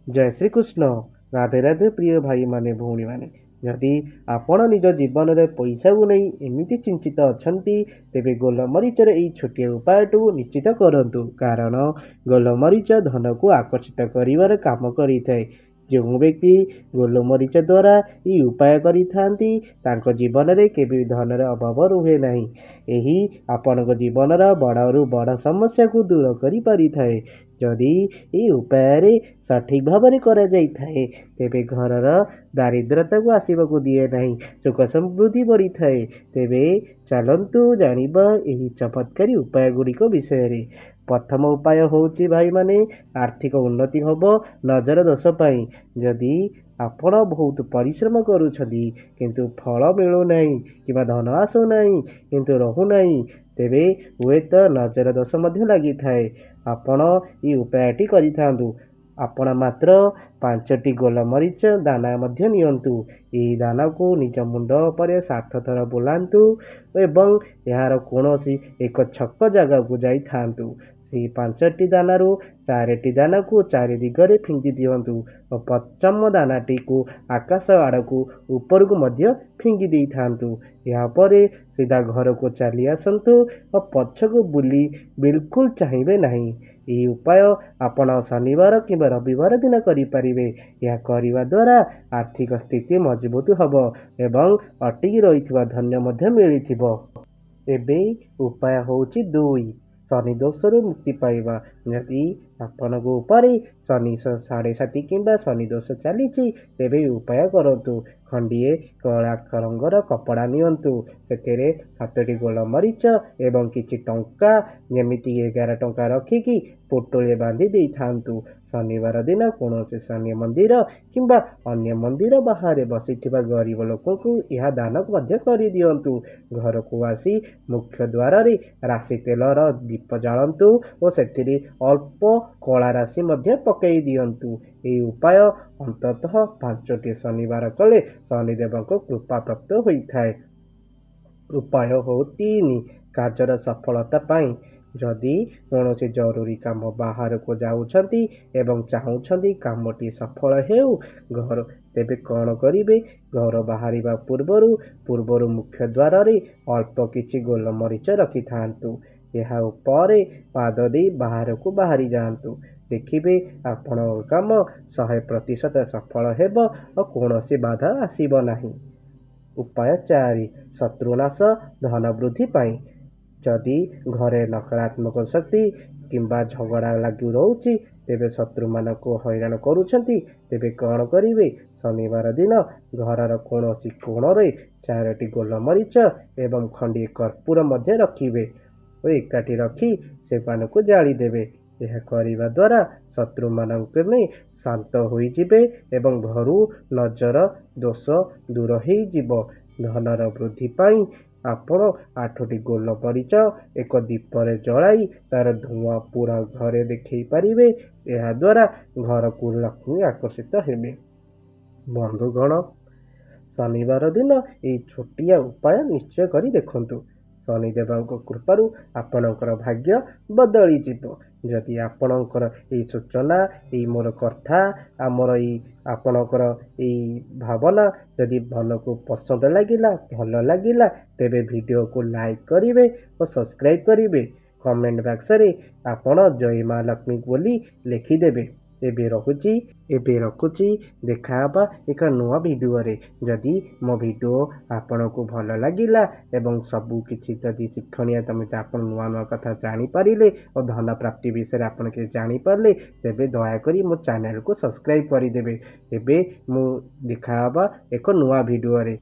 ଜୟ ଶ୍ରୀକୃଷ୍ଣ, ରାଧେ ରାଧେ। ପ୍ରିୟ ଭାଇମାନେ, ଭଉଣୀମାନେ, ଯଦି ଆପଣ ନିଜ ଜୀବନରେ ପଇସାକୁ ନେଇ ଏମିତି ଚିନ୍ତିତ ଅଛନ୍ତି, ତେବେ ଗୋଲମରିଚର ଏହି ଛୋଟିଆ ଉପାୟଟିକୁ ନିଶ୍ଚିତ କରନ୍ତୁ। କାରଣ ଗୋଲମରିଚ ଧନକୁ ଆକର୍ଷିତ କରିବାର କାମ କରିଥାଏ। ଯେଉଁ ବ୍ୟକ୍ତି ଗୋଲମରିଚ ଦ୍ୱାରା ଏହି ଉପାୟ କରିଥାନ୍ତି, ତାଙ୍କ ଜୀବନରେ କେବେ ଧନର ଅଭାବ ରୁହେ ନାହିଁ। ଏହି ଆପଣଙ୍କ ଜୀବନର ବଡ଼ରୁ ବଡ଼ ସମସ୍ୟାକୁ ଦୂର କରିପାରିଥାଏ। ଯଦି ଏହି ଉପାୟରେ ସଠିକ୍ ଭାବରେ କରାଯାଇଥାଏ, ତେବେ ଘରର ଦାରିଦ୍ରତାକୁ ଆସିବାକୁ ଦିଏ ନାହିଁ, ସୁଖ ସମୃଦ୍ଧି ବଢ଼ିଥାଏ। ତେବେ ଚାଲନ୍ତୁ ଜାଣିବା ଏହି ଚମତ୍କାରୀ ଉପାୟ ଗୁଡ଼ିକ ବିଷୟରେ। ପ୍ରଥମ ଉପାୟ ହେଉଛି, ଭାଇମାନେ, ଆର୍ଥିକ ଉନ୍ନତି ହେବ ନଜର ଦୋଷ ପାଇଁ। ଯଦି ଆପଣ ବହୁତ ପରିଶ୍ରମ କରୁଛନ୍ତି କିନ୍ତୁ ଫଳ ମିଳୁନାହିଁ କିମ୍ବା ଧନ ଆସୁନାହିଁ କିନ୍ତୁ ରହୁନାହିଁ, ତେବେ ହୁଏତ ନଜର ଦୋଷ ମଧ୍ୟ ଲାଗିଥାଏ। ଆପଣ ଏହି ଉପାୟଟି କରିଥାନ୍ତୁ। ଆପଣ ମାତ୍ର 5ଟି ଗୋଲମରିଚ ଦାନା ମଧ୍ୟ ନିଅନ୍ତୁ। ଏହି ଦାନାକୁ ନିଜ ମୁଣ୍ଡ ଉପରେ 7 ଥର ବୁଲାନ୍ତୁ ଏବଂ ଏହାର କୌଣସି ଏକ ଛକ ଜାଗାକୁ ଯାଇଥାନ୍ତୁ। ସେହି 5ଟି ଦାନାରୁ 4ଟି ଦାନାକୁ ଚାରି ଦିଗରେ ଫିଙ୍ଗି ଦିଅନ୍ତୁ ଓ ପଞ୍ଚମ ଦାନାଟିକୁ ଆକାଶ ଆଡ଼କୁ ଉପରକୁ ମଧ୍ୟ ଫିଙ୍ଗି ଦେଇଥାନ୍ତୁ। ଏହାପରେ ସିଧା ଘରକୁ ଚାଲି ଆସନ୍ତୁ ଓ ପଛକୁ ବୁଲି ବିଲକୁଲ ଚାହିଁବେ ନାହିଁ। ଏହି ଉପାୟ ଆପଣ ଶନିବାର କିମ୍ବା ରବିବାର ଦିନ କରିପାରିବେ। ଏହା କରିବା ଦ୍ୱାରା ଆର୍ଥିକ ସ୍ଥିତି ମଜବୁତ ହେବ ଏବଂ ଅଟକି ରହିଥିବା ଧନ ମଧ୍ୟ ମିଳିଥିବ। ଏବେ ଉପାୟ ହେଉଛି 2, ଶନି ଦୋଷରୁ ମୁକ୍ତି ପାଇବା। ଯଦି ଆପଣଙ୍କ ଉପରେ ଶନି ସାଢ଼େ ସାତି କିମ୍ବା ଶନି ଦୋଷ ଚାଲିଛି, ତେବେ ଉପାୟ କରନ୍ତୁ। ଖଣ୍ଡିଏ କଳା ରଙ୍ଗର କପଡ଼ା ନିଅନ୍ତୁ। ସେଥିରେ 7ଟି ଗୋଲମରିଚ ଏବଂ କିଛି ଟଙ୍କା, ଯେମିତିକି 11 ଟଙ୍କା ରଖିକି ପୋଟଳିରେ ବାନ୍ଧି ଦେଇଥାନ୍ତୁ। ଶନିବାର ଦିନ କୌଣସି ଶନି ମନ୍ଦିର କିମ୍ବା ଅନ୍ୟ ମନ୍ଦିର ବାହାରେ ବସିଥିବା ଗରିବ ଲୋକଙ୍କୁ ଏହା ଦାନ ମଧ୍ୟ କରିଦିଅନ୍ତୁ। ଘରକୁ ଆସି ମୁଖ୍ୟ ଦ୍ୱାରରେ ରାଶି ତେଲର ଦୀପ ଜାଳନ୍ତୁ ଓ ସେଥିରେ ଅଳ୍ପ କଳା ରାଶି ମଧ୍ୟ ପକାଇ ଦିଅନ୍ତୁ। ଏହି ଉପାୟ ଅନ୍ତତଃ 5ଟି ଶନିବାର କଲେ ଶନିଦେବଙ୍କ କୃପା ପ୍ରାପ୍ତ ହୋଇଥାଏ। ଉପାୟ ହଉ 3, କାର୍ଯ୍ୟର ସଫଳତା ପାଇଁ। ଯଦି କୌଣସି ଜରୁରୀ କାମ ବାହାରକୁ ଯାଉଛନ୍ତି ଏବଂ ଚାହୁଁଛନ୍ତି କାମଟି ସଫଳ ହେଉ ଘର, ତେବେ କ'ଣ କରିବେ? ଘର ବାହାରିବା ପୂର୍ବରୁ ମୁଖ୍ୟ ଦ୍ୱାରରେ ଅଳ୍ପ କିଛି ଗୋଲମରିଚ ରଖିଥାନ୍ତୁ। ଏହା ଉପରେ ପାଦ ଦେଇ ବାହାରକୁ ବାହାରି ଯାଆନ୍ତୁ। ଦେଖିବେ, ଆପଣଙ୍କ କାମ 100% ସଫଳ ହେବ ଓ କୌଣସି ବାଧା ଆସିବ ନାହିଁ। ଉପାୟ 4, ଶତ୍ରୁନାଶ ଧନ ବୃଦ୍ଧି ପାଇଁ। ଯଦି ଘରେ ନକାରାତ୍ମକ ଶକ୍ତି କିମ୍ବା ଝଗଡ଼ା ଲାଗି ରହୁଛି, ତେବେ ଶତ୍ରୁମାନଙ୍କୁ ହଇରାଣ କରୁଛନ୍ତି, ତେବେ କ'ଣ କରିବେ? ଶନିବାର ଦିନ ଘରର କୌଣସି କୋଣରେ 4ଟି ଗୋଲମରିଚ ଏବଂ ଖଣ୍ଡିଏ କର୍ପୂର ମଧ୍ୟ ରଖିବେ ଓ ଏକାଠି ରଖି ସେମାନଙ୍କୁ ଜାଳିଦେବେ। ଏହା କରିବା ଦ୍ୱାରା ଶତ୍ରୁମାନଙ୍କ ଶାନ୍ତ ହୋଇଯିବେ ଏବଂ ଘରୁ ନଜର ଦୋଷ ଦୂର ହେଇଯିବ। ଧନର ବୃଦ୍ଧି ପାଇଁ ଆପଣ 8ଟି ଗୋଲମରିଚ ଏକ ଦୀପରେ ଜଳାଇ ତାର ଧୂଆଁ ପୁରା ଘରେ ଦେଖାଇ ପାରିବେ। ଏହାଦ୍ୱାରା ଘରକୁ ଲକ୍ଷ୍ମୀ ଆକର୍ଷିତ ହେବେ। ବନ୍ଧୁଗଣ, ଶନିବାର ଦିନ ଏହି ଛୋଟିଆ ଉପାୟ ନିଶ୍ଚୟ କରି ଦେଖନ୍ତୁ। ଶନିଦେବଙ୍କ କୃପାରୁ ଆପଣଙ୍କର ଭାଗ୍ୟ ବଦଳିଯିବ। ଯଦି ଆପଣଙ୍କର ଏଇ ସୂଚନା, ଏଇ ମୋର କଥା, ଆମର ଏଇ ଆପଣଙ୍କର ଏଇ ଭାବନା ଯଦି ମନକୁ ପସନ୍ଦ ଲାଗିଲା, ଭଲ ଲାଗିଲା, ତେବେ ଭିଡ଼ିଓକୁ ଲାଇକ୍ କରିବେ ଓ ସବସ୍କ୍ରାଇବ୍ କରିବେ। କମେଣ୍ଟ ବାକ୍ସରେ ଆପଣ ଜୟ ମା ଲକ୍ଷ୍ମୀ ବୋଲି ଲେଖିଦେବେ। ଏବେ ରହୁଛି, ଏବେ ରଖୁଛି। ଦେଖାହେବା ଏକ ନୂଆ ଭିଡ଼ିଓରେ। ଯଦି ମୋ ଭିଡ଼ିଓ ଆପଣଙ୍କୁ ଭଲ ଲାଗିଲା ଏବଂ ସବୁ କିଛି ଯଦି ଶିକ୍ଷଣୀୟ, ତମେ ଆପଣ ନୂଆ ନୂଆ କଥା ଜାଣିପାରିଲେ ଓ ଧନ ପ୍ରାପ୍ତି ବିଷୟରେ ଆପଣ କିଛି ଜାଣିପାରିଲେ, ତେବେ ଦୟାକରି ମୋ ଚ୍ୟାନେଲକୁ ସବସ୍କ୍ରାଇବ୍ କରିଦେବେ। ଏବେ ମୁଁ ଦେଖାହେବା ଏକ ନୂଆ ଭିଡ଼ିଓରେ।